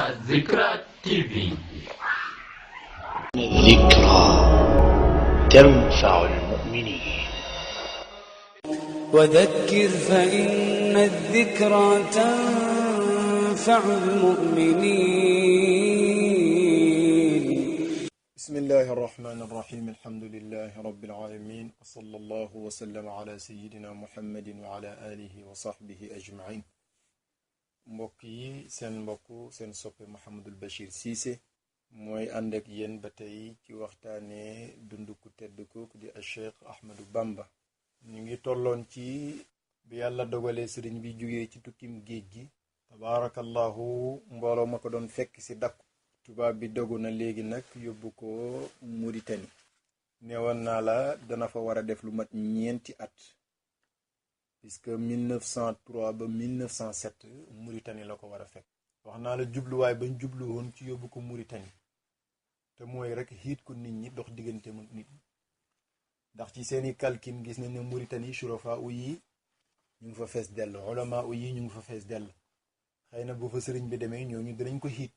الذكرى تي في. الذكرى تنفع المؤمنين. وذكر فإن الذكرى تنفع المؤمنين. بسم الله الرحمن الرحيم. الحمد لله رب العالمين، وصلى الله وسلم على سيدنا محمد وعلى آله وصحبه أجمعين. mbokk yi seen mbokk seen soppe Mouhamadul Bachir Cissé mooy ànd ak yéen ba tey ci waxtaanee dund ku tedd kooku di Cheikh Ahmadou Bamba. ñu ngi tolloon ci bi yàlla dogalee sëriñ bi jugee ci tukkim géej gi, tabaarakallahu mbooloo ma ko doon fekk si dakku tubaab bi dogu na léegi nag yóbbu ko Mauritanie. neewoon naa la dana fa war a def lu mat ñeenti at, puisque 1903 ba 1907 Mauritanie la ko war a fekk. wax naa la jubluwaay bañ jublu woon ci yóbbu ko Mauritanie te mooy rek xiit ko nit ñi dox diggante ak nit ñi, ndax ci seeni calcul gis nañ ne Mauritanie shurafa yi ñu ngi fa fees dell, ulama yi ñu ngi fa fees dell. xëy na bu fa sëriñ bi demee ñooñu dinañ ko xiit,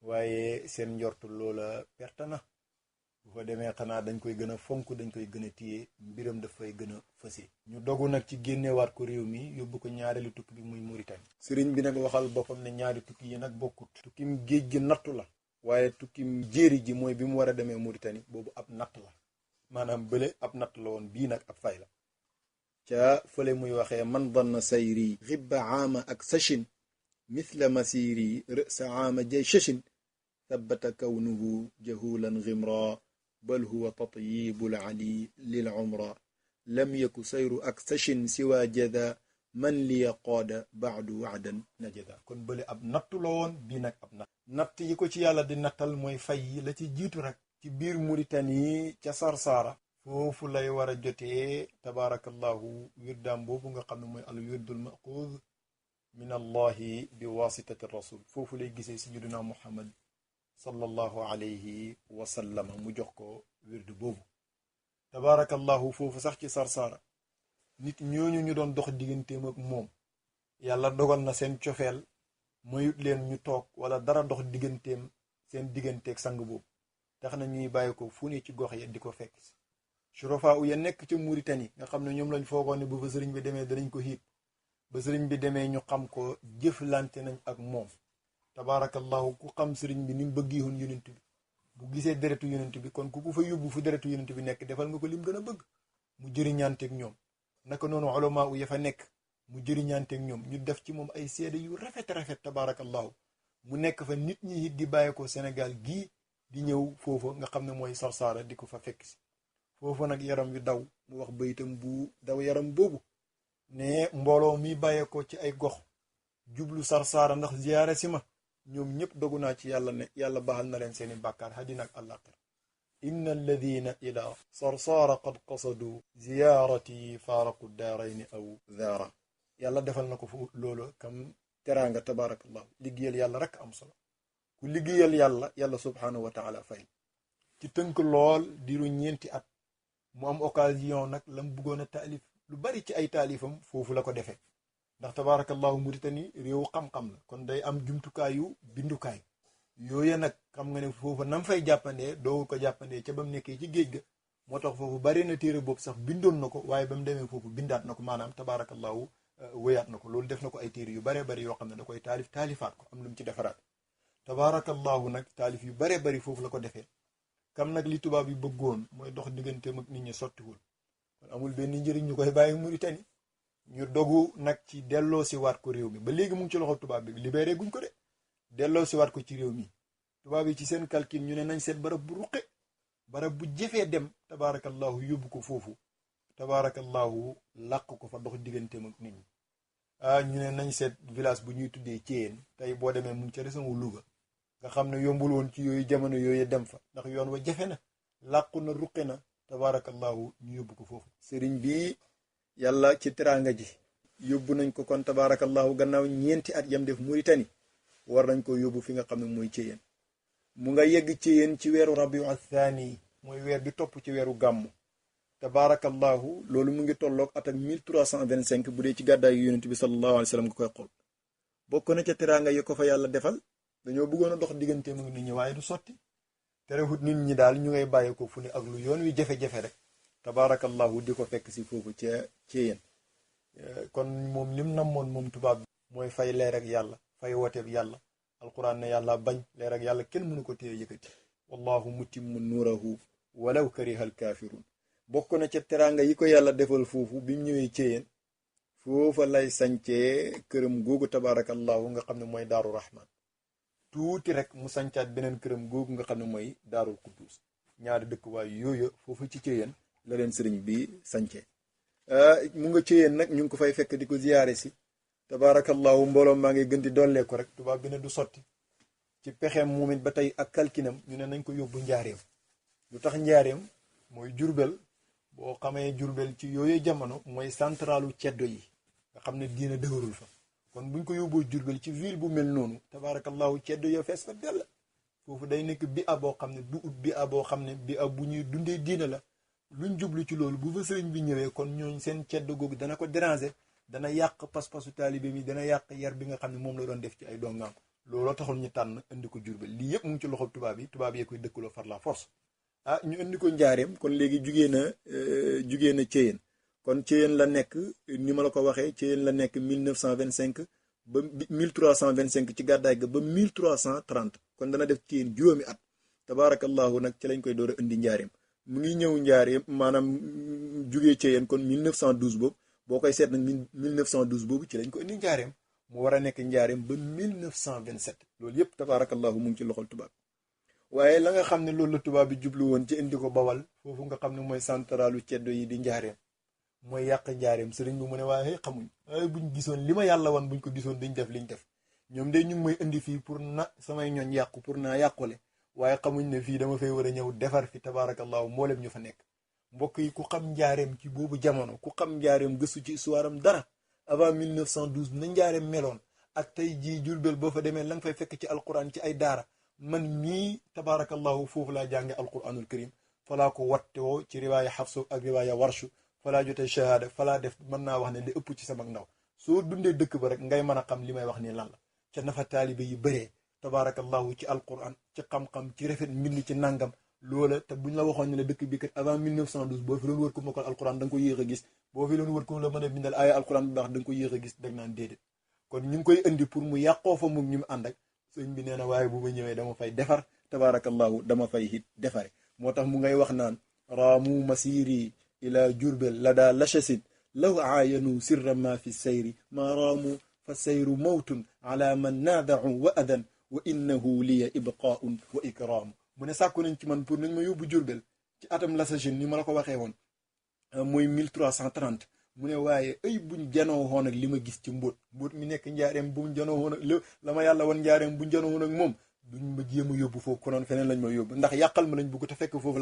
waaye seen njortu loola perte na. bu fa demee xanaa dañ koy gën a fonk, dañ koy gën a téye, mbiram dafay gën a fëse. ñu dogu nag ci génnewaat ko réew mi yóbbu ko ñaareelu tukki bi muy Mauritanie. sëriñ bi nag waxal boppam ne ñaari tukki yi nag bokkut. tukkim géej gi nattu la, waaye tukkim jéeri ji mooy bi mu war a demee Mauritanie boobu ab natt la. maanaam bële ab natt la woon, bii nag ab fay la. ca fële muy waxee man danna sayri xibba aama ak sachin mithla masiri rësa aama jay sachin thabata kawnuhu jahulan ghimra bal huwa tatyibul ali lil umra lam yaku sayru ak sachin siwa jada man liya qaada baadu waadan najada. kon bële ab nattu la woon, bii nag ab natt yi ko ci yàlla di nattal mooy fay yi la ci jiitu rek. ci biir Mauritanie ca Sarsara foofu lay war a jotee tabaarakallahu wirdaam boobu nga xam ne mooy al wirdul maxuud min allahi bi wasitati rasul. foofu lay gisee sayyidina Muhammad sallallahu alayhi wa sallam mu jox ko wirdu boobu tabaarakallahu. foofu sax ci Sarsara nit ñooñu ñu doon dox digganteem ak moom yàlla dogal na seen cofeel mayut leen ñu toog wala dara dox digganteem seen digganteeg sang boobu, tax na ñuy bàyyi ko fu ne ci gox ya di ko fekk si. shurafa ya nekk ca Mauritanie nga xam ne ñoom lañ foogoon ne bu fa sëriñ bi demee danañ ko xiit, ba sëriñ bi demee ñu xam ko jëflante nañ ak moom tabaarakallahu. ku xam sëriñ bi ni mu bëggee woon yonent bi, bu gisee deretu yonent bi kon ku ko fa yóbbu fu deretu yonent bi nekk defal nga ko lim gën a bëgg. mu jëriñanteeg ñoom naka noonu ulama ya fa nekk mu jëriñanteeg ñoom, ñu def ci moom ay seede yu rafet tabaarakallahu. mu nekk fa nit ñi it di bàyyi ko Sénégal gii di ñëw foofa nga xam ne mooy Sarsara di ko fa fekk si. foofu nag yaram wi daw, mu wax bayitam bu daw yaram boobu ne mbooloo mi bàyyeekoo ci ay gox jublu Sarsara ndax ziyaare si ma, ñoom ñëpp dogu naa ci yàlla ne yàlla baxal na leen seeni bàkkaar àddina ak àllaaxira. inna alladina ila Sarsara qad qasadu ziyaarati faaraqu daarayni aw daara. yàlla defal na ko fu loolu kam teraanga tabaarakallahu. liggéeyal yàlla rek am solo, ku liggéeyal yàlla yàlla subhaanahu wa taala fay. ci tënk lool diiru ñeenti at mu am occasion nag lam bëggoon a taalif lu bari ci ay taalifam foofu la ko defee, ndax tabaarakallahu Mauritanie réewu xam-xam la, kon day am jumtukaayu bindukaay yooya nag xam nga ne foofu nam fay jàppandee doo ko jàppandee ca ba mu nekkee ci géej ga. moo tax foofu bari na téere boobu sax bindoon na ko, waaye ba mu demee foofu bindaat na ko, maanaam tabaarakallahu wéyaat na ko. loolu def na ko ay téere yu baree bari yoo xam ne da koy taalifaat ko, am lu mu ci defaraat tabaarakallahu. nag taalif yu baree bari foofu la ko defee. kam nag li tubaab yi bëggoon mooy dox digganteem ak nit ñi sottiwul, kon amul benn njëriñ ñu koy bàyyi Mauritanie. ñu dogu nag ci delloo si waat ko réew mi. ba léegi mu ngi ci loxo tubaab bi, libéré guñ ko de, delloo si waat ko ci réew mi. tubaab yi ci seen calcul ñu ne nañ seet barab bu ruqe, barab bu jëfee dem tabaarakallahu yóbbu ko foofu tabaarakallahu, làq ko fa dox digganteem ak nit ñi. ñu ne nañ seet village bu ñuy tuddee Thiéyène, tey boo demee mu ngi ca région wu Louga, nga xam ne yombul woon ci yooyu jamono yooyu dem fa ndax yoon wa jafe na, làqu na ruqe na tabaarakallahu. ñu yóbbu ko foofu. sëriñ bi yàlla ci teraanga ji yóbbu nañ ko kon tabaarakallahu. gannaaw ñeenti at yam def Mauritanie war nañ ko yóbbu fi nga xam ne mooy Thiéyène. mu nga yegg Thiéyène ci weeru rabiu athani, mooy weer bi topp ci weeru gàmmu tabaarakallahu. loolu mu ngi tolloog at ak 1325 bu dee ci gàddaayu yonent bi sallallahu alayhi wa sallam nga koy xool. bokk na ca teraanga yi ko fa yàlla defal dañoo bëggoon a dox digganteem ak nit ñi waaye du sotti terewut nit ñi daal ñu ngay bàyyi ko fu ne ak lu yoon wi jafe-jafe rek tabaarakallahu di ko fekk si foofu ci yéen kon moom lim namoon moom tubaab bi mooy fay leer ak yàlla fay wooteeb yàlla alquran ne yàlla bañ leer ak yàlla kenn mënu ko téye yëkkati wallahu mutimmu nuurahu walaw kariha alkaafiruun bokk na ca teraanga yi ko yàlla defal foofu bi mu ñëwee ci yéen foofa lay sancee këram googu tabaarakallahu nga xam ne mooy daaru rahman tuuti rek mu sancaat beneen këram googu nga xam ne mooy daarul quddus ñaari dëkk waay yooyu foofu ci yéen la leen sëriñ bi sancee mu nga ci yéen nag ñu ngi ko fay fekk di ko ziyaare si tabaarakallahu mbooloo maa ngi gën di dollee ko rek tubaab bi ne du sotti ci pexeem moom it ba tey ak kalkinam ñu ne nañ ko yóbbu njaareem lu tax njaareem mooy jurbel boo xamee jurbel ci yooyu jamono mooy centralu ceddo yi nga xam ne diina dëgërul fa kon buñ ko yóbboo jurbel ci ville bu mel noonu tabaarakallahu ceddo yo fees fa dell foofu day nekk bi a boo xam ne du ut bi a boo xam ne bi a bu ñuy dundee diina la luñ jublu ci loolu bu fa sëriñ bi ñëwee kon ñooñ seen ceddo googu dana ko déranger dana yàq pas-pasu taalibe mi dana yàq yar bi nga xam ne moom la doon def ci ay dongaam looloo taxul ñu tànn indi ko jurbel lii yëpp mu ngi ci loxo tubaab yee koy dëkkaloo far la force ñu indi ko njaareem kon léegi jugee na Ceyeen kon Ceyeen la nekk ni ma la ko waxee Ceyeen la nekk 1925 ba 1325 ci gàddaay ga ba 1330 kon dana def Ceyeen juróomi at tabaarakallahu nag ci lañ koy door a indi njaareem mu ngi ñëw njaareem maanaam jugee Ceyeen kon 1912 boobu boo koy seet nag 1912 boobu ci lañ ko indi njaareem mu war a nekk njaareem ba 1927 loolu yëpp tabaarakallahu mu ngi ci loxol tubaab waaye la nga xam ne loolu la tubaab bi jublu woon ci indi ko bawal foofu nga xam ne mooy centralu ceddo yi di njaareem mooy yàq njaareem sëriñ bi mu ne waaye xamuñ waaye buñ gisoon li ma yàlla wan buñ ko gisoon dañ def liñ def ñoom de ñu ngi may indi fii pour na samay ñooñ yàqu pour naa yàqule waaye xamuñ ne fii dama fay war a ñëw defar fi tabaarakallahu mboolem ñu fa nekk mbokk yi ku xam njaareem ci boobu jamono ku xam njaareem gëstu ci histoire am dara avant 1912 na njaareem meloon ak tey jii Jurbel boo fa demee la nga fay fekk ci alquran ci ay daara man mii tabaarakallahu foofu laa jànge alquranul karim falaa ko wattewoo ci riwaaya Xafsu ak riwaaya Warshu falaa jotee shahada falaa def mën naa wax ne li ëpp ci sama ndaw soo dundee dëkk ba rek ngay mën a xam li may wax nii lan la ca nafa taalibe yi bëree tabaarakallahu ci alquran ci xam-xam ci rafet mbind ci nangam loola te buñ la waxoon ne la dëkk bi kat avant 1912 boo fi doon wër ko mokkal alquran da nga ko yéex a gis boo fi doon wër ko la mën a bindal aaya alquran bu baax da nga ko yéex a gis dag naan déedéet kon ñu ngi koy indi pour mu yàqoo fa mu ñu mu ànd ak sëñ bi nee na waaye bu ma ñëwee dama fay defar tabaarakallahu dama fay hit defare moo tax mu ngay wax naan raamu masiri ila jurbel la daa lachasin law aayanu sirra ma fi sayri ma raamu fa sayru mawtun ala man naadacu wa adan wa innahu liya ibqaun wa ikraamu mu ne sàkku nañ ci man pour nañ ma yóbbu jurbel ci atam lachasin ni ma la ko waxee woon mooy 1330 mu ne waaye ay buñ janoo woon ak li ma gis ci mbóot mi nekk njaareem buñ janoo woon ak la ma yàlla woon njaareem buñ janoo woon ak moom duñ ma jéem a yóbbu foofu konoon feneen lañ ma yóbbu ndax yàqal ma lañ bëgg te fekk foofu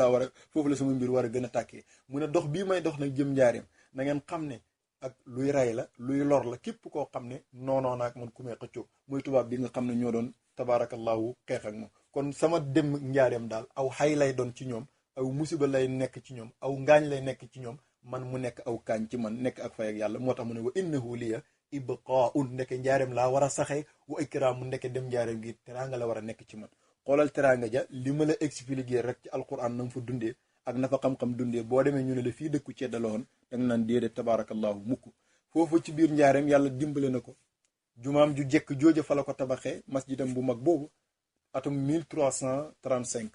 la sama mbir war a gën a tàkkee mu ne dox bii may dox nag jëm njaareem na ngeen xam ne ak luy rey la luy lor la képp koo xam ne noonoo naak man ku may xëccoo muy tubaab bi nga xam ne ñoo doon tabaarakallahu xeex ak moom kon sama dem njaareem daal aw xay lay doon ci ñoom aw musiba lay nekk ci ñoom aw ngaañ lay nekk ci ñoom man mu nekk aw kaañ ci man nekk ak fay ak yàlla moo tax mu ne wa innahu liya ibqaun ndeke njaareem laa war a saxee wa ikraamu ndeke dem njaareem gi teraanga la war a nekk ci man xoolal teraanga ja li ma la expliquer rek ci alquran na nga fa dundee ak na fa xam-xam dundee boo demee ñu ne la fii dëkku cedda la woon danga naan déedéet tabaarakallahu mukk foofu ci biir njaareem yàlla dimbale na ko jumaam ju jekk jooja fa la ko tabaxee masjidam bu mag boobu atum 1335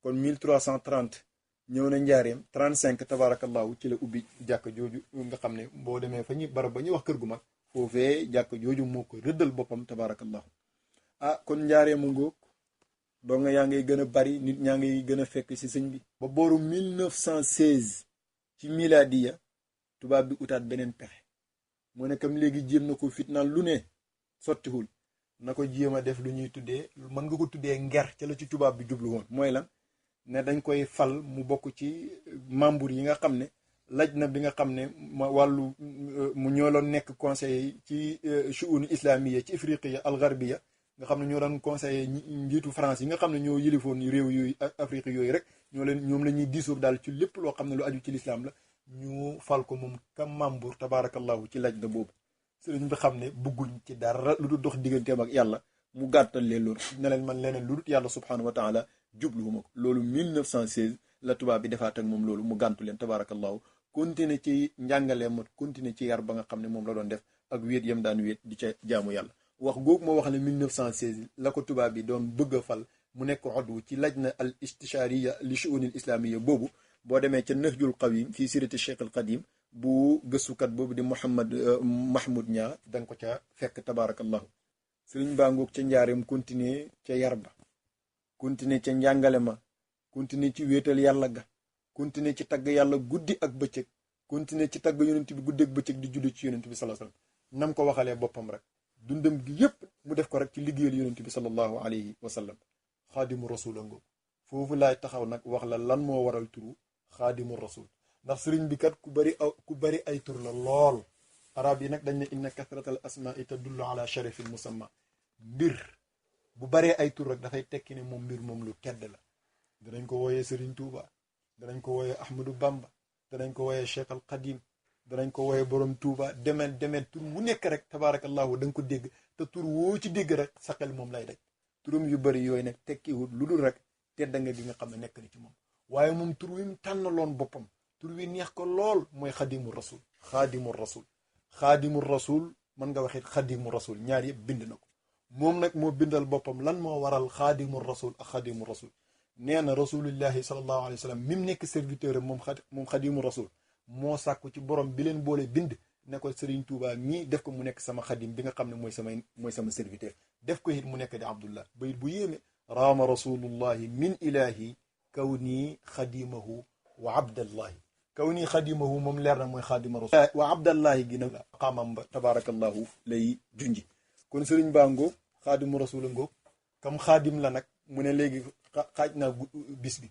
kon 1330 ñëw na njaareem 35 tabaarakallahu ci la ubbi jàkk jooju nga xam ne boo demee fa ñu barab ba ñuy wax kër gu mag foofee jàkk jooju moo ko rëddal boppam tabaarakallahu kon njaareemu ngóog doo nga yaa ngay gën a bari nit ñaa ngay gën a fekk ci sëñ bi ba booru 1916 ci miladiya tubaab bi utaat beneen pexe moo ne kam léegi jéem na ko fitnaan lu ne sottiwul na ko jéem a def lu ñuy tuddee mën nga ko tuddee nger ca la ci tubaab bi jublu woon mooy lan ne dañ koy fal mu bokk ci membre yi nga xam ne laj na bi nga xam ne wàllu mu ñoo doon nekk conseiller ci shu'un islamiya ci ifriqiya algarbiya nga xam ne ñoo doon conseiller njiitu France yi nga xam ne ñoo yilifoon réew yooyu Afrique yooyu rek ñoom la ñuy diisoo daal ci lépp loo xam ne lu aju ci lislaam la ñu fal ko moom kam membre tabaarakallahu ci laj na boobu sëriñ bi xam ne bëgguñ ci dara lu du dox digganteem ak yàlla mu gàttal leen loolu ne leen man leneen lu dul yàlla subhanahu wa taala jubluwuma ko loolu 1916 la tubaab bi defaat ak moom loolu mu gàntu leen tabarakallahu continuer ci njàngaleem ma continuer ci yar ba nga xam ne moom la doon def ak wéet yam daan wéet di ca jaamu yàlla wax googu moo wax ne 1916 la ko tubaab bi doon bëgg a fal mu nekk oddu ci lajna al istishariya li shu'unil islamiyya boobu boo demee ca Nahjul Qawim fii sirati Cheikh al Qadim bu gëstukat boobu di Mahmoud Ñaa da nga ko ca fekk tabarakallahu sëriñ baa ngoog ca njaareem continuer ca yar ba continuer ca njàngale ma continuer ci wéetal yàlla ga continuer ci tagg yàlla guddi ak bëccëg continuer ci tagg yonent bi guddi ak bëccëg di julli ci yonent bi sallallahu alayhi wasallam nam ko waxalee boppam rek dundam gi yépp mu def ko rek ci liggéeyal yonent bi sallallahu alayhi wa sallam xaadimu rasul ngoog foofu laay taxaw nag wax la lan moo waral turu xaadimu rasul ndax sëriñ bi kat ku bari ay tur la lool arab yi nag dañ ne inna kasratal asma'i tadullu ala sharafil musamma mbir bu baree ay tur rek dafay tekki ne moom mbir moom lu tedd la danañ ko wooyee Sëriñ Tuuba danañ ko wooyee Ahmadou Bamba danañ ko wooyee Cheikh al Qadim danañ ko wooyee borom Tuuba demeen tur mu nekk rek tabaarakallahu da nga ko dégg te tur woo ci dégg rek sa xel moom lay daj turam yu bari yooyu nag tekkiwut lu dul rek tedda nga gi nga xam ne nekk na ci moom waaye moom tur wi mu tànnaloon boppam tur wi neex ko lool mooy xadimu rasul xaadimu rasul mën nga waxit xadimu rasul ñaar yëpp bind na ko moom nag moo bindal boppam lan moo waral xaadimu rasul ak xadimu rasul nee na rasulillahi sallallahu alayhi wa sallam mi mu nekk serviteur am moom xadimu rasul moo sàkku ci borom bi leen boole bind ne ko Serigne Touba ñii def ko mu nekk sama xadim bi nga xam ne mooy sama serviteur def ko it mu nekk di abdullah bayit bu yéeme raama rasulullahi min ilahi kaw nii xadimahu wa abdallahi kaw nii xadimahu moom leer na mooy xaadima rasul wa abdallahi gi nag xaamam ba tabarakallahu lay junji kon sëriñ baa ngoog xaadimu rasul ngoog kam xaadim la nag mu ne léegi xaaj naa bis bi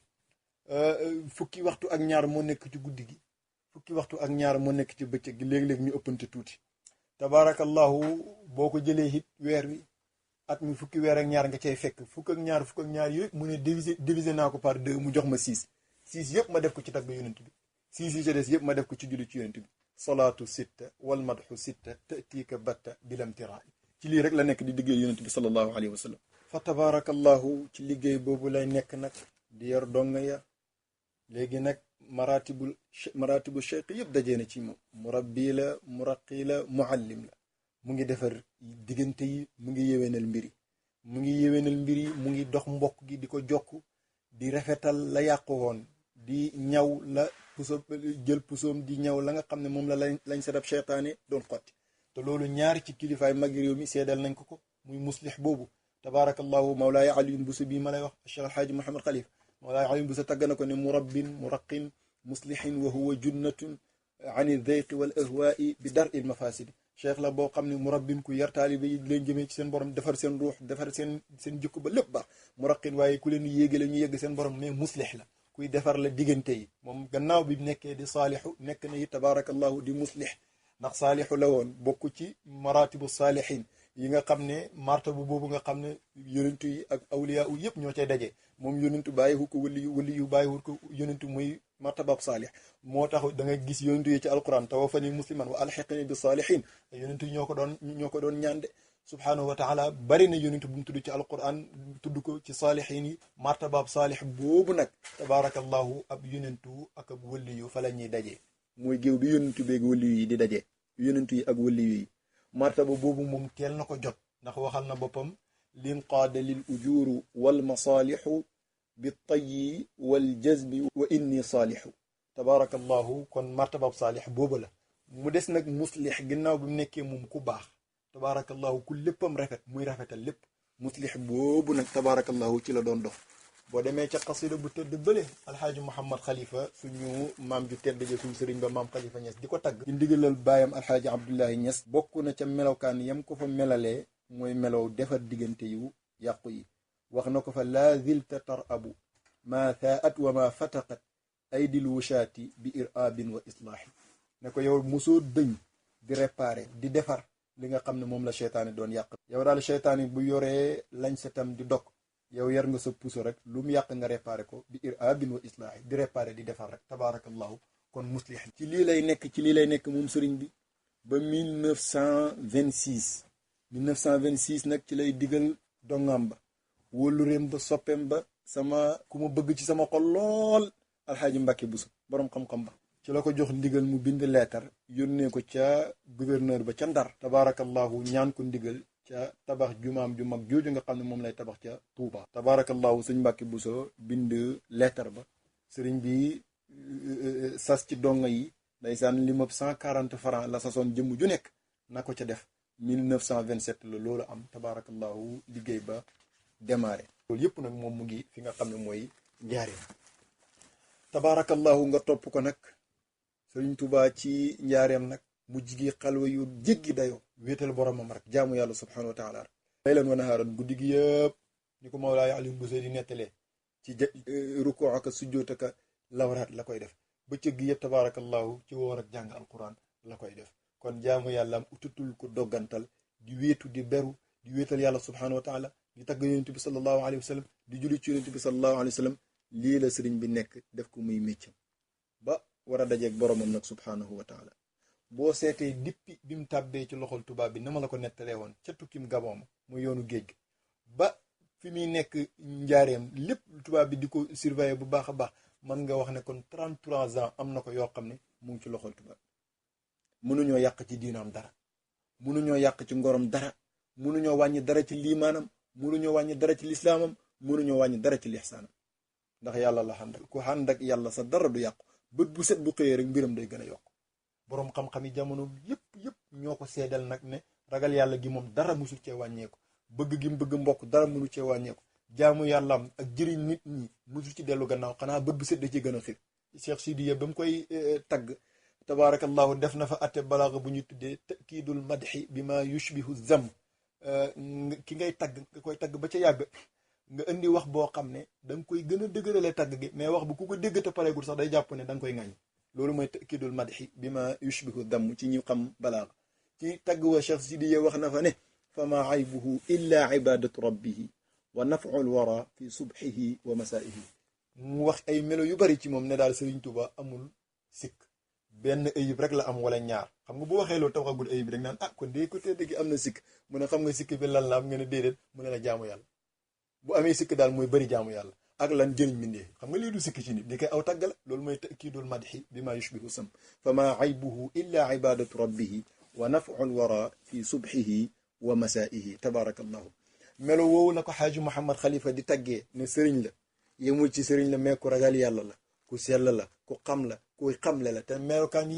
fukki waxtu ak ñaar moo nekk ci guddi gi fukki waxtu ak ñaar moo nekk ci bëccëg gi léegi-léegi ñu ëppante tuuti tabarakallahu boo ko jëlee it weer wi at mi fukki weer ak ñaar nga cay fekk fukk ak ñaar yooyu mu ne divisé naa ko par 2 mu jox ma 6 yëpp ma def ko ci tagg yonent bi 6 yi ci des yëpp ma def ko ci julli ci yonent bi salaatu sitta wal madhu sitta ta'tika batta bilamtira ci lii rek la nekk di liggéey yonent bi sallallahu alayhi wa sallam fa tabarakallahu ci liggéey boobu lay nekk nag di yor donga ya léegi nag maratibu cheikh yëpp dajee na ci moom murabbi la muraqi la muallim la mu ngi defar diggante yi mu ngi yéwénal mbir yi mu ngi dox mbokk gi di ko jokk di rafetal la yàqu woon di ñaw la jël pusoom di ñaw la nga xam ne moom la lañ sadab cheytaane doon xotti te loolu ñaari ci kilifaay magi réew mi seedal nañ ko muy muslix boobu tabarakallahu mawlaaya aliyun busa bii ma lay wax cheikh alxaaji Muhammad Xalifa mawlaaya aliyun busa tagg na ko ne murabbin muraqin muslihin wa huwa junnatun an aldayqi wal ahwaai bi dar il mafasidi cheikh la boo xam ne murabbin ku yar taalibe yi leen jëmee ci seen borom defar seen ruux defar seen jikko ba lépp baax muraqin waaye ku leen yéegale ñu yegg seen borom mais muslix la kuy defar la diggante yi moom gannaaw bi nekkee di saalixu nekk na yi tabarakallahu di muslix ndax saalixu la woon bokk ci maratibu saalihin yi nga xam ne martaba boobu nga xam ne yonentu yi ak awliya u yëpp ñoo cay daje moom yonentu bàyyiwu ko wali yu bàyyiwul ko yonentu muy martabab saalix moo tax da nga gis yonentu yi ci alquran tawaffani musliman wa alxiqni bi saalihin yonentu ñoo ko doon ñaande subhanahu wa taala bari na yonentu bu mu tudd ci alquran tudd ko ci saalihin yi martabab saalix boobu nag tabarakallahu ab yonentu ak ab wali yu fa la ñuy daje mooy géew bi yonentu beeg wali yi di daje yonentu yi ak wali yi martaba boobu moom teel na ko jot ndax waxal na boppam lin qaada lil ujuru wal masaalixu bi tayyi wal jazbi wa inni saalixu tabarakallahu kon martabab saalix boobu la mu des nag muslix ginnaaw bi mu nekkee moom ku baax tabarakallahu ku léppam rafet muy rafetal lépp muslix boobu nag tabarakallahu ci la doon dox boo demee ca xasida bu tëdd bële alxaaji Muhammad Xalifa suñu maam ju tedd ja suñu sëriñ ba maam Xalifa Ñas di ko tagg ci ndigalal baayam alxaaji Abdullahi Ñas bokk na ca melokaan yam ko fa melalee mooy melow defar diggante yu yàqu yi wax na ko fa laa zilta tarabu maa thaat wa maa fataqat aydil wushaati bi iraabin wa islaahi ne ko yow mosoo dëñ di réparer di defar li nga xam ne moom la cheytaani doon yàq yow daal cheytaani bu yoree lañ setam di dog yow yar nga sa puso rek lu mu yàq nga réparé ko bi iraabin wa islaahi di réparé di defar rek tabarakallahu kon muslix ci lii lay nekk moom sëriñ bi ba 1926 nag ci lay digal dongam ba wóolureem ba soppeem ba sama ku ma bëgg ci sama xol lool alxaaji Mbàkke Buso boroom xam-xam ba ci la ko jox ndigal mu bind leetar yónnee ko ca gouverneur ba ca Ndar tabaarakallahu ñaan ko ndigal ca tabax jumaam ju mag jooju nga xam ne moom lay tabax ca Tuuba tabaarakallahu sëñ Mbàkke Buso bind leetar ba sëriñ bi sas ci donga yi ndeysaan limab 140 francs la sasoon jëmm ju nekk na ko ca def 1927 la loolu am tabaarakallahu liggéey ba démarré loolu yëpp nag moom mu ngi fi nga xam ne mooy njaareem tabaarakallahu nga topp ko nag sëriñ Tuubaa ci njaareem nag mu jigi xalwa yu jéggi dayoo wéetal boromam rek jaamu yàlla subhanahu wa taala laylan wa nahaaran guddi gi yëpp ni ko Mawlaay Aliou Bousso di nettalee ci rukuu ak sujjóot ak lawraat la koy def bëccëg gi yëpp tabaarakallahu ci woor ak jàng alquran la koy def kon jaamu yàlla am utatul ko doggantal di wéetu di beru di wéetal yàlla subhanahu wa taala di tagg yonent bi sallallahu alayhi wa sallam di julli ci yonent bi sallallahu alayhi wa sallam lii la sëriñ bi nekk def ko muy méccam ba war a dajeeg boromam nag subhanahu wa taala boo seetee dippi bi mu tàbbee ci loxol tubaab bi na ma la ko nettalee woon ca tukkim Gabon muy yoonu géej gi ba fi muy nekk njaareem lépp tubaab bi di ko surveiller bu baax a baax mën nga wax ne kon 33 ans am na ko yoo xam ne mu ngi ci loxol tubaab mënuñoo yàq ci diinaam dara mënuñoo yàq ci ngorom dara mënuñoo wàññi dara ci liimaanam mënuñoo wàññi dara ci lislaamam mënuñoo wàññi dara ci lixsaanam ndax yàlla la xàndal ku xànd ak yàlla sa dara du yàqu bët bu set bu xëyee rek mbiram day gën a yokk boroom xam-xam yi jamono yëpp ñoo ko seedal nag ne ragal yàlla gi moom dara musul cee wàññeeku bëgg gi mu bëgg mbokk dara mënu cee wàññeeku jaamu yàllaam ak jëriñ nit ñi musul ci dellu gannaaw xanaa bët bu set da ci gën a xir Cheikh Sidiya ba mu koy tagg tabaarakallahu def na fa atte balaaga bu ñu tuddee takiidul madxi bi ma yushbihu zam ki ngay tagg nga koy tagg ba ca yàgg nga indi wax boo xam ne da nga koy gën a dëgërale tagg gi mais wax bu ku ko dégg te pareegul sax day jàpp ne da nga koy ŋàññ loolu mooy takiidul madxi bi ma yushbihu zam ci ñi xam balaaga ci tagg wa Cheikh Sidiya wax na fa ne fa ma aybuhu illa ibadatu rabbihi wa naf'ul wara fi subhihi wa masaihi mu wax ay melo yu bari ci moom ne daal Sëriñ Tuuba amul sikk benn ayib rek la am wala ñaar xam nga bu waxee loolu taxagul ayib rek naan kon dee ko tedd gi am na sikk mu ne xam nga sikk bi lan la am nga ne déedéet mu ne la jaamu yàlla bu amee sikk daal mooy bëri jaamu yàlla ak lan jëriñ mindee xam nga lii du sikk ci nit di koy aw tàgg la loolu mooy takiidul madxi bi ma yushbihu sam fa ma aybuhu illa ibadatu rabbihi wa naf'ul wara fi subhihi wa masaihi tabarakallahu melo woowu la ko xaaji Mouhamad Khalifa di taggee ne sëriñ la yemul ci sëriñ la mais ku ragal yàlla la ku sell la ku xam la kuy xamle la te melokaan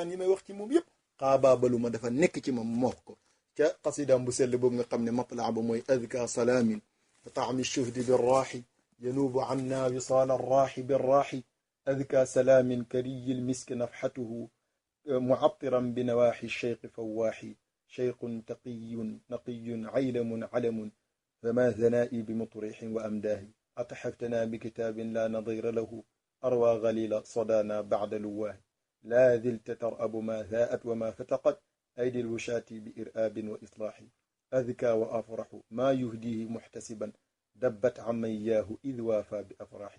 yi may wax ci moom yëpp xaabaabalu ma dafa nekk ci moom moox ko ca xasidaam bu sell boobu nga xam ne matlaa ba mooy adka salaamin fa taami shuhdi birraaxi yanuubu anna wisaala arraaxi birraaxi adka salaamin kariyil miski nafxatuhu mucatiran bi nawaaxi cheikhi fawaaxi cheikhun taqiyun naqiyun caylamun calamun fama zanaa'i bi mutrixin wa amdaahi ataxaftana bi kitaabin laa nadira lahu أروى غليل صدانا بعد لواه لا ذلت ترأب ما ذاءت وما فتقت أيدي الوشاة بإرآب وإصلاح أذكى وأفرح ما يهديه محتسبا دبت عمن إياه إذ وافى بأفراح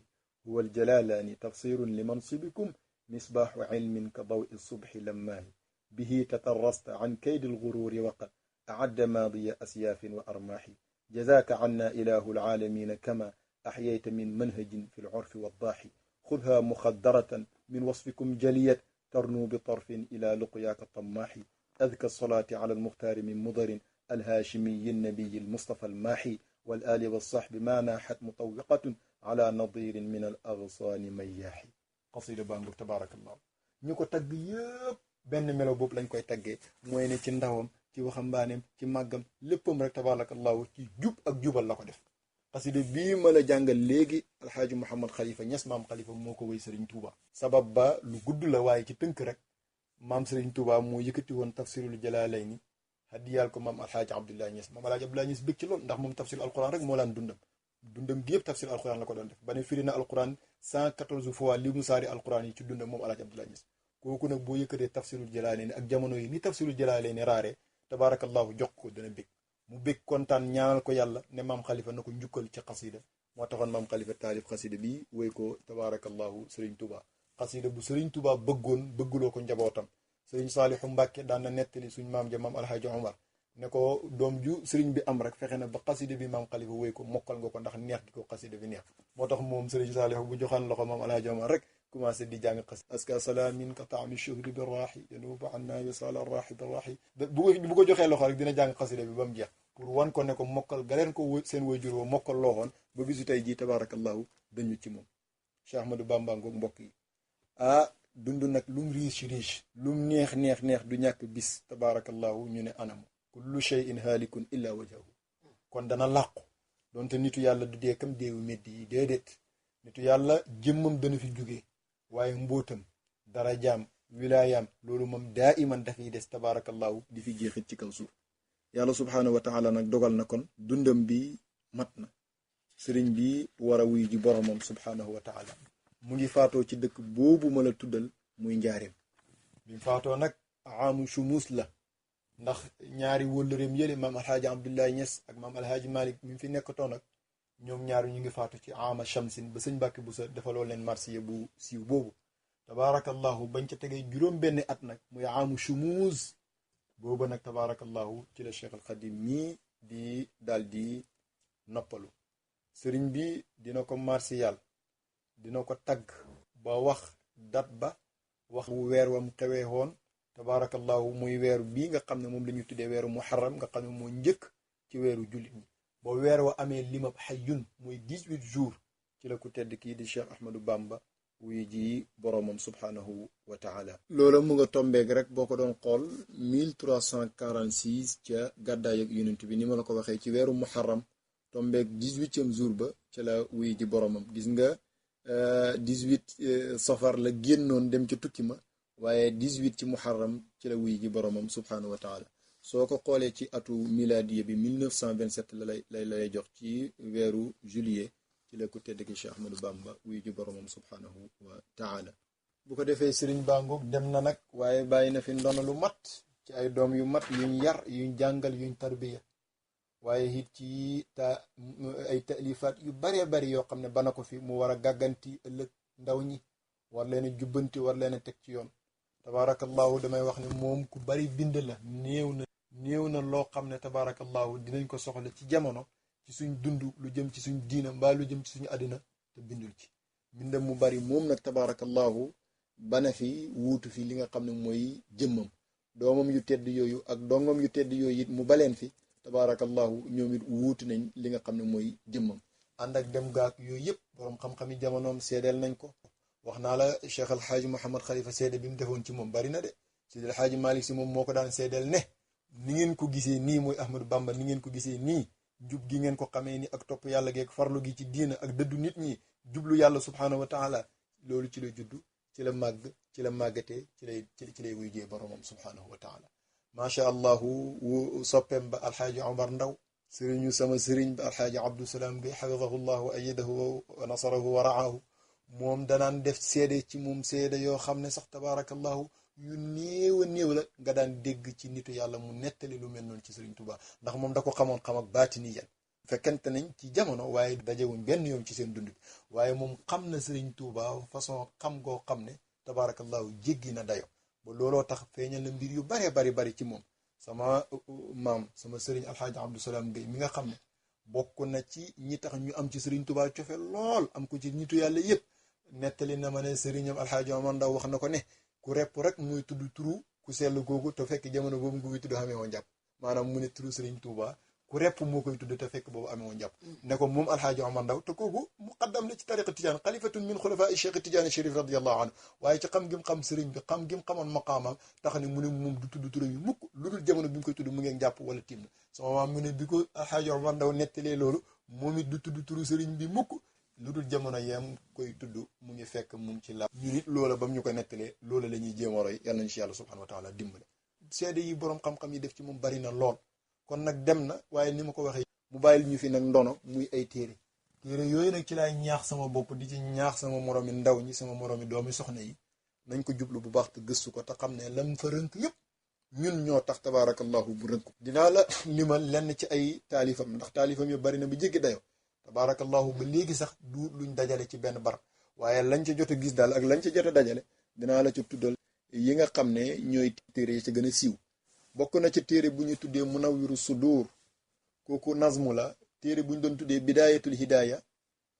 هو الجلالان تفسير لمنصبكم مصباح علم كضوء الصبح لماه به تترست عن كيد الغرور وقد أعد ماضي أسياف وأرماح جزاك عنا إله العالمين كما أحييت من منهج في العرف والضاح خذها مخدرة من وصفكم جليت ترنو بطرف إلى لقياك الطماح أذكى الصلاة على المختار من مضر الهاشمي النبي المصطفى الماحي والآل والصحب ما ناحت مطوقة على نظير من الأغصان مياحي قصيدة بانبوك تبارك الله ñuko tagg yépp benn melo boobu lañ koy taggee mooy ne ci ndawam ci waxambaaneem ci màggam léppam rek tabarakallahu ci jub ak jubal la ko def xasida bii ma la jàngal léegi alxaaji Mouhamad Khalifa Niass maam Khalifa moo ko wéy Serigne Touba sabab ba lu gudd la waaye ci tënk rek maam Serigne Touba moo yëkkati woon tafsirul jalaalayni hadiyal ko maam alxaaji Abdoulaye Niass maam alxaaji Abdoulaye Niass bëgg ci lool ndax moom tafsir alquran rek moo laan dundam gi yëpp tafsir alquran la ko doon def ba ne firi na alquran 114 fois li mu saari alquran yi ci dundam moom alxaaji Abdoulaye Niass kooku nag boo yëkkatee tafsirul jalaalayni ak jamono yi ni tafsirul jalaalayni raare tabarakallahu jox ko dana bëgg mu bëgg kontaan ñaanal ko yàlla ne maam Khalifa na ko njukkal ci xasida moo taxoon maam Khalifa taalif xasida bi wéy ko tabarakallahu Serigne Touba xasida bu Serigne Touba bëggoon bëgguloo ko njabootam Serigne Saalihu Mbàkke daan na nettali suñ maam ja maam alxaaji Omar ne ko doom ju sëriñ bi am rek fexe na ba xasida bi maam Xalifa wéy ko mokkal nga ko ndax neex gi ko xasida bi neex moo tax moom sëriñ Saliou bu joxaan loxo maam Alaaji Omar rek commencé di jàng xas aska salaamin ka taami shuhri bi raaxi yanuubu anna wisala raaxi bi raaxi bu ko joxee loxo rek dina jàng xasida bi ba mu jeex pour wan ko ne ko mokkal galeen ko seen waajur wa mokkal looxoon ba bisu tey jii tabarakallahu dañu ci moom Cheikh Ahmadou Bamba ngoog mbokk yi dund nag lum riche lum neex du ñàkk bis tabarakallahu ñu ne anamu kullu shay'in haalikun illa wajhahu kon dana làqu donte nitu yàlla du dee kam deewu meddi yi déedéet nitu yàlla jëmmam dana fi jóge waaye mbóotam darajaam wilaayaam loolu moom daa iman dafay des tabarakallahu di fi jeexit ci kaw suuf yàlla subhaanahu wa taala nag dogal na kon dundam bi mat na sëriñ bi war a wuy ji boromam subhaanahu wa taala mu ngi faatoo ci dëkk boobu ma la tuddal muy njaareem bi mu faatoo nag aamu shumuus la ndax ñaari wëllëreem yële maam alxaaji Abdoulaye Niass ak maam alxaaji Malick mi fi nekkatoon nag ñoom ñaar ñu ngi faatu ci ama shamsin ba sëñ Mbàkke bu sa defaloo leen marsiya bu siiw boobu tabaarakallahu bañ ca tegee juróom benn at nag muy aamu shumuus booba nag tabaarakallahu ci la Cheikh al Xadim mii di daal di noppalu sëriñ bi dina ko marsiyal dina ko tagg ba wax dat ba wax bu weer wam xewee woon tabaarakallahu muy weeru bii nga xam ne moom la ñu tuddee weeru muharram nga xam ne moo njëkk ci weeru jullit ñi ba weer wa amee limab xayyun muy 18 jours ci la ku tedd kii di Cheikh Ahmadou Bamba wuy ji boroomam subhaanahu wa taala loola mu nga tombeeg rek boo ko doon xool 1346 ca gàddaay ak yonent bi ni ma la ko waxee ci weeru muharram tombeeg 18e jour ba ca la wuy ji boroomam gis nga 18 safar la génnoon dem ca tukki ma waaye 18 ci muharram ci la wuy ji boroomam subhaanahu wa taala soo ko xoolee ci atu miladiye bi 1927 la lay jox ci weeru juillet ci la ko tedd ki Cheikh Ahmadou Bamba wuy ji boroomam subhaanahu wa taala bu ko defee sëriñ bangoog dem na nag waaye bàyyi na fi ndono lu mat ci ay doom yu mat yuñ yar yuñ jàngal yuñ tarbiya waaye it ci ay taalifaat yu baree bari yoo xam ne bana ko fi mu war a gàgganti ëllëg ndaw ñi war leen a jubbanti war leen a teg ci yoon tabaarakallahu damay wax ne moom ku bari bind la néew na loo xam ne tabaarakallahu dinañ ko soxla ci jamono ci suñ dund lu jëm ci suñ diina mbaa lu jëm ci suñu àddina te bindul ci mbindam mu bari moom nag tabaarakallahu bana fi wuutu fi li nga xam ne mooy jëmmam doomam yu tedd yooyu ak dongam yu tedd yooyu it mu baleen fi tabaarakallahu ñoom it wuutu nañ li nga xam ne mooy jëmmam ànd ak dem gaak yooyu yëpp boroom xam-xami jamonoom seedeel nañ ko wax naa la Cheikh El Hadj Mouhamad Khalifa seede bi mu defoon ci moom bari na de Seydi El Hadj Malick si moom moo ko daan seedeel ne ni ngeen ko gisee nii mooy Ahmadou Bamba ni ngeen ko gisee nii jub gi ngeen ko xamee ni ak topp yàlla geeg farlu gi ci diina ak dëddu nit ñi jublu yàlla subhaanahu wa taala loolu ci la juddu ci la màgg ci la màggatee ci lay wuy jee boromam subhaanahu wa taala macha allahu soppeem ba alxaaji Omar Ndaw sëriñu sama sëriñ ba alxaaji Abdou Salaam Gay xafidahu llahu wa ayadahu wa nasarahu wa raahu moom danaan def seede ci moom seede yoo xam ne sax tabaarakallahu yu néew a néew la nga daan dégg ci nitu yàlla mu nettali lu mel noonu ci Sëriñ Tuubaa ndax moom da ko xamoon xam ak baatini yan fekkente nañ ci jamono waaye dajewuñ benn yoon ci seen dund bi waaye moom xam na Sëriñ Tuubaa façon xam goo xam ne tabaarakallahu jéggi na dayo ba looloo tax feeñal na mbir yu baree bari ci moom sama maam sama sëriñ alxaaji Abdou Salaam Gay mi nga xam ne bokk na ci ñi tax ñu am ci Sëriñ Tuubaa cofe lool am ko ci nitu yàlla yépp nettali na ma ne sëriñam alxaaji Omar Ndaw wax na ko ne ku repp rek muy tudd turu ku sell googu te fekk jamono boobu nga koy tudd xamee woon jàpp maanaam mu ne turu Sëriñ Tuubaa ku repp moo koy tudd te fekk boobu amee woon jàpp ne ko moom alxaaji Omar Ndaw te kooku muqaddam la ci tariqa tijaan xalifatun min xulafaa cheikh tijaani chérif radiallahu anhu waaye ci xam gim xam sëriñ bi xam gim xamoon maqaamam tax ne mu ne moom du tudd turam yi mukk lu dul jamono bi mu koy tudd mu ngeen jàpp wala tiim na sama maam mu ne bi ko alxaaji Omar Ndaw nettalee loolu moom it du tudd turu sëriñ bi mukk lu dul jamono yam koy tudd mu ngi fekk mu ngi ci la ñu nit loola ba mu ñu ko nettalee loola la ñuy jéem a roy yàlla nañu ci yàlla subhanahu wa taala dimbale seede yi boroom xam-xam yi def ci moom bari na lool kon nag dem na waaye ni ma ko waxee mu bàyyil ñu fi nag ndono muy ay téere yooyu nag ci laay ñaax sama bopp di ci ñaax sama moroomi ndaw ñi sama moroomi doomi soxna yi nañ ko jublu bu baax te gëstu ko te xam ne lam fa rënk yépp ñun ñoo tax tabaarakallahu bu rënk ko dinaa la limal lenn ci ay taalifam ndax taalifam yu bari na bu jéggi dayo tabaarakallahu ba léegi sax du luñ dajale ci benn barab waaye lañ ca jot a gis daal ak lañ ca jot a dajale dinaa la ca tuddal yi nga xam ne ñooy téere yi ca gën a siiw bokk na ci téere bu ñu tuddee Munawwiru Sudur kooku nazmu la. téere bu ñu doon tuddee Bidaayatul Hidaaya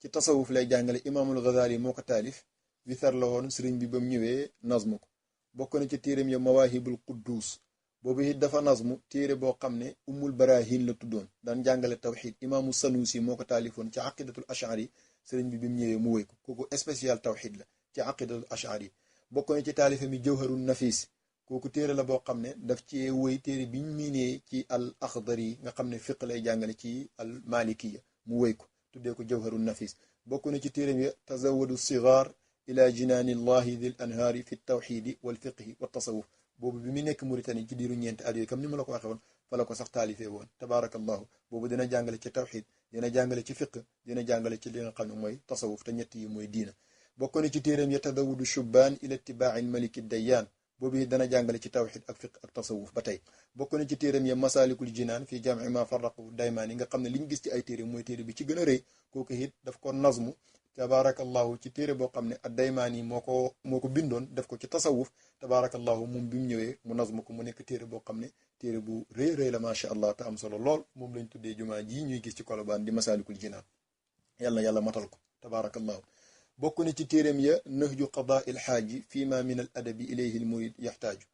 ci tasawuf lay jàngale Imaamul Ghazali moo ko taalif withar la woon sëriñ bi ba mu ñëwee nazmu ko. bokk na ci téereem ya Mawaahibul Quddus boobu it dafa nazmu téere boo xam ne Ummul Barahin la tuddoon daan jàngale tawxid. Imaamu Sanusi moo ko taalifoon ci aqidatul ashari sëriñ bi mu ñëwee mu wéy ko kooku spécial tawxid la ci aqidatul ashari. bokk na ci taalifa mi Jawharun Nafis kooku téere la boo xam ne daf ci wéy téere biñ miinee ci al Akhdari nga xam ne fiq lay jàngale ci al Malikiya mu wéy ko tuddee ko Jawharun Nafis. bokk na ci téereem ya Tazawwadu Sigaar ila jinaanillahi dil anhaari fi tawxidi wal fiqhi wa tasawuf boobu bi mu nekk Mauritanie ci diiru ñeenti at yooyu comme ni ma la ko waxee woon fa la ko sax taalifee woon tabaarakallahu. boobu dina jàngale ci tawxid dina jàngale ci fiq dina jàngale ci li nga xam ne mooy tasawuf te ñett yi mooy diina. bokk na ci téereem ya Tadawudu Shubbaan ila itibaa'i maliki dayyaan boobu dana jàngale ci tawxid ak fiq ak tasawuf ba tey. bokk na ci téereem ya Masaalikul Jinaan fii jam'i ma farraqu Daymaani nga xam ne li ñu gis ci ay téere mooy téere bi ci gën a rëy kooku it daf ko nazmu tabaarakallahu ci téere boo xam ne ad-Daymaani moo ko bindoon def ko ci tasawuf tabaarakallahu moom bi mu ñëwee mu nazmu ko mu nekk téere boo xam ne téere bu rëy rëy la macha allah te am solo lool moom lañ tuddee jumaa ji ñuy gis ci Kolobaan di Masaalikul Jinaan yàlla matal ko tabaarakallahu. bokk na ci téereem ya Nahju Qadaa il Xaaji fii ma min al adabi ilayhi al murid yaxtaaju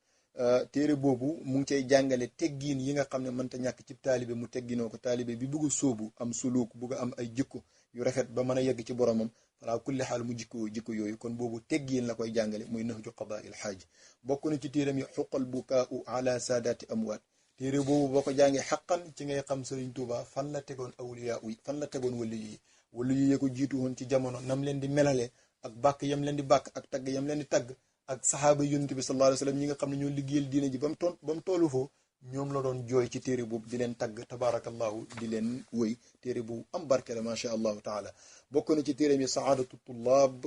téere boobu mu ngi cay jàngale teggiin yi nga xam ne mënta ñàkk ci taalibe mu tegginoo ko taalibe bi bëgg a sóobu am suluuk bëgg a am ay jikko yu rafet ba mën a yegg ci boromam wala kulli xaal mu jikko yooyu kon boobu teggiin la koy jàngale muy Nahju Qadaa il Xaaji. bokk na ci téereem ya Xuqal Bukaau ala saadaati amwaat téere boobu boo ko jàngee xaqan ci ngay xam Sëriñ Tuuba fan la tegoon awliyaa yi fan la tegoon wali yi wala yu yee ko jiitu woon ci jamono nam leen di melale ak bàkk yam leen di bàkk ak tagg yam leen di tagg ak saxaaba yonent bi sallallahu alayhi wa sallam ñi nga xam ne ñoo liggéeyal diine ji ba mu tollu foofu ñoom la doon jooy ci téere boobu di leen tagg tabaarakallahu di leen wëy téere bu am barke la macha allahu taala. bokk na ci téere mi saadatu tullaab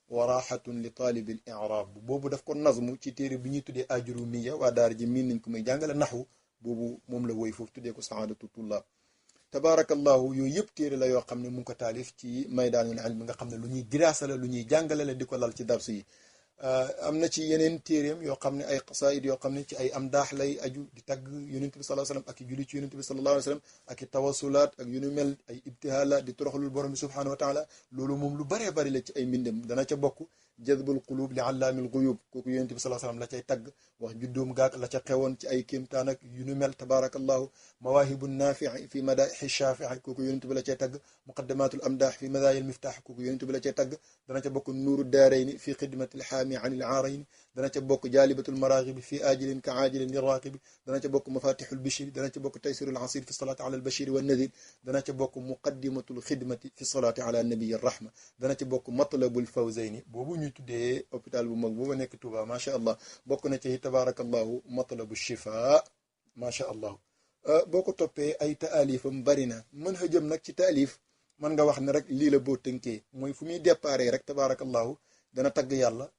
wa raxatun li taalibil i'raab boobu daf ko nazmu ci téere bi ñuy tuddee Ajrumiya waa daara ji miin nañ ko muy jàngale naxwu boobu moom la wëy foofu tuddee ko saadatu tullaab tabaarakallahu. yooyu yëpp téere la yoo xam ne mu ngi ko taalif ci maydaanul ilm nga xam ne lu ñuy diraasa la lu ñuy jàngale la di ko lal ci darsu yi. am na ci yeneen téereem yoo xam ne ay qasaid yoo xam ne ci ay amdaax lay aju di tagg yonent bi sallallahu alayhi wasallam ak i julli ci yonent bi sallallahu alayhi wasallam ak i tawasulaat ak yu nu mel ay ibtihaalaat di toroxlul borom bi subhanahu wa taala loolu moom lu baree bari la ci ay mbindam dana ca bokk jadbul qulub li allaamil guyub kooku yonent bi sallallahu alayhi wasallam la cay tagg wax juddoom gaag la ca xewoon ci ay kéemtaan ak yu nu mel tabaarakallahu. mawaahibu naafi'i fi madaahi shaafi'i kooku yonent bi la cay tagg muqaddamatul amdaax fi madaayil miftaax kooku yonent bi la cay tagg dana ca bokk nuuru daarayni fi xidmatil xaami anil aarayni dana ca bokk jaalibatul maraaxibi fi aajilin ka aajilin liraaqibi dana ca bokk mafatixul bishri dana ca bokk taysirul asir fi salaati ala albashiri wa nadir dana ca bokk muqaddimatul xidmati fi salaati ala nabiyi rahma dana ca bokk matlabul fawzayni boobu ñuy tuddee hôpital bu mag booba nekk Touba macha allah bokk na ci tabaarakallahu matlabu shifa macha allah. boo ko toppee ay taalifam bari na mën a jëm nag ci taalif mën nga wax ne rek lii la boo tënkee mooy fu muy déparé rek tabaarakallahu dana tagg yàlla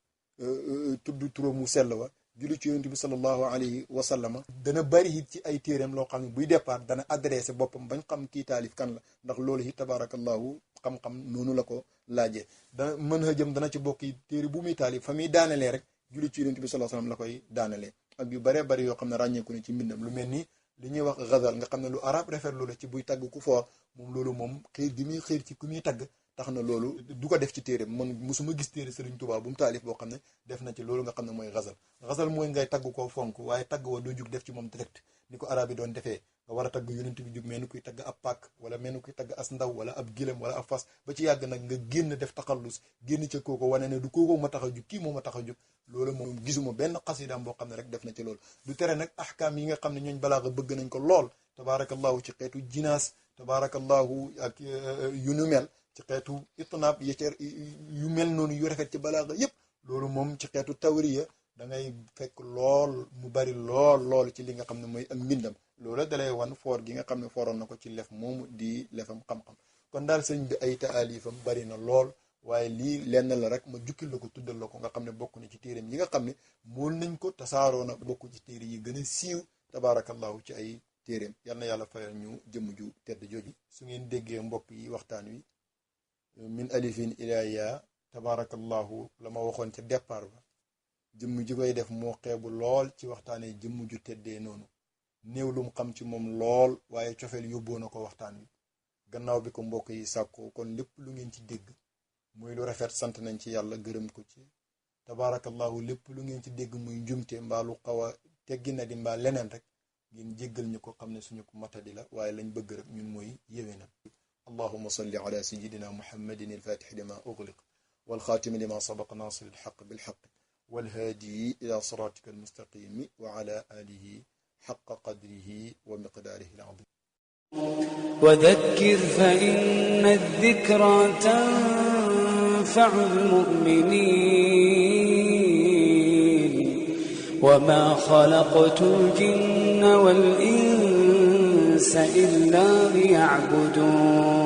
tudd turam mu sell wa julli ci yonent bi sallallahu alayhi wa sallama dana bari it ci ay téereem loo xam ne buy départ dana adressé boppam bañ xam kii taalif kan la ndax loolu it tabaarakallahu xam-xam noonu la ko laajee. dana mën a jëm dana ci bokk yi téere bu muy taalif fa muy daanelee rek julli ci yonent bi sallallahu alayhi wa sallam la koy daanelee ak yu baree bari yoo xam ne ràññeeku ne ci mbindam lu mel ni li ñuy wax ghazal nga xam ne lu arab rafetlu la ci buy tagg ku foor moom loolu moom xiir gi muy xiir ci ku muy tagg tax na loolu du ko def ci téere man musuma gis téere Sëriñ Tuubaa bu mu taalif boo xam ne def na ci loolu nga xam ne mooy ghazal mooy ngay tagg koo fonk waaye tagg wa doo jug def ci moom direct ni ko arab yi doon defee nga war a tagg yonent bi jug mel ni kuy tagg ab pàkk wala mel ni kuy tagg as ndaw wala ab gilem wala ab fas ba ci yàgg nag nga génn def taxallus génn ca kooko wane ne du kooko ma tax a jug kii moo ma tax a jug loolu moom gisuma benn xasidaam boo xam ne rek def na ci loolu du tere nag ahkaam yi nga xam ne ñooñ balaaxa bëgg nañ ko lool tabaarakallahu ci xeetu jinaas tabaarakallahu ak yu nu mel ci xeetu itnaab yu mel noonu yu rafet ci balaaxa yépp loolu moom ci xeetu tawriya da ngay fekk lool mu bari lool ci li nga xam ne mooy ak mbindam loola dalay wan foor gi nga xam ne fooroon na ko ci lef moomu di lefam xam-xam kon daal sëñ bi ay taalifam bari na lool waaye lii lenn la rek ma jukkil la ko tuddal la ko nga xam ne bokk na ci téereem yi nga xam ne mool nañ ko tasaaroo na bokk ci téere yi gën a siiw tabaarakallahu ci ay téereem yal na yàlla fayal ñu jëmm ju tedd jooju su ngeen déggee mbokk yi waxtaan wi min alifin ila yaa tabaarakallahu la ma waxoon ca départ ba jëmm ji koy def moo xeebu lool ci waxtaanee jëmm ju teddee noonu néew lum xam ci moom lool waaye cofeel yóbboo na ko waxtaan wi gannaaw bi ko mbokk yi sàkkoo kon lépp lu ngeen ci dégg muy lu rafet sant nañ ci yàlla gërëm ko ci tabaarakallahu lépp lu ngeen ci dégg muy njumte mbaa lu xaw a teggi na di mbaa leneen rek ngeen jéggal ñu ko xam ne suñu ko matadi la waaye lañ bëgg rek ñun mooy yéwénal allahumma salli ala sayyidina muhammadin al-fatih lima ughliq wal khatim lima sabaq nasir al-haqq bil haqq wal hadi ila siratika al-mustaqim wa ala alihi haqqa qadrihi wa miqdarihi al-azim وذكر فإن الذكرى تنفع المؤمنين وما خلقت الجن والإنس إلا ليعبدون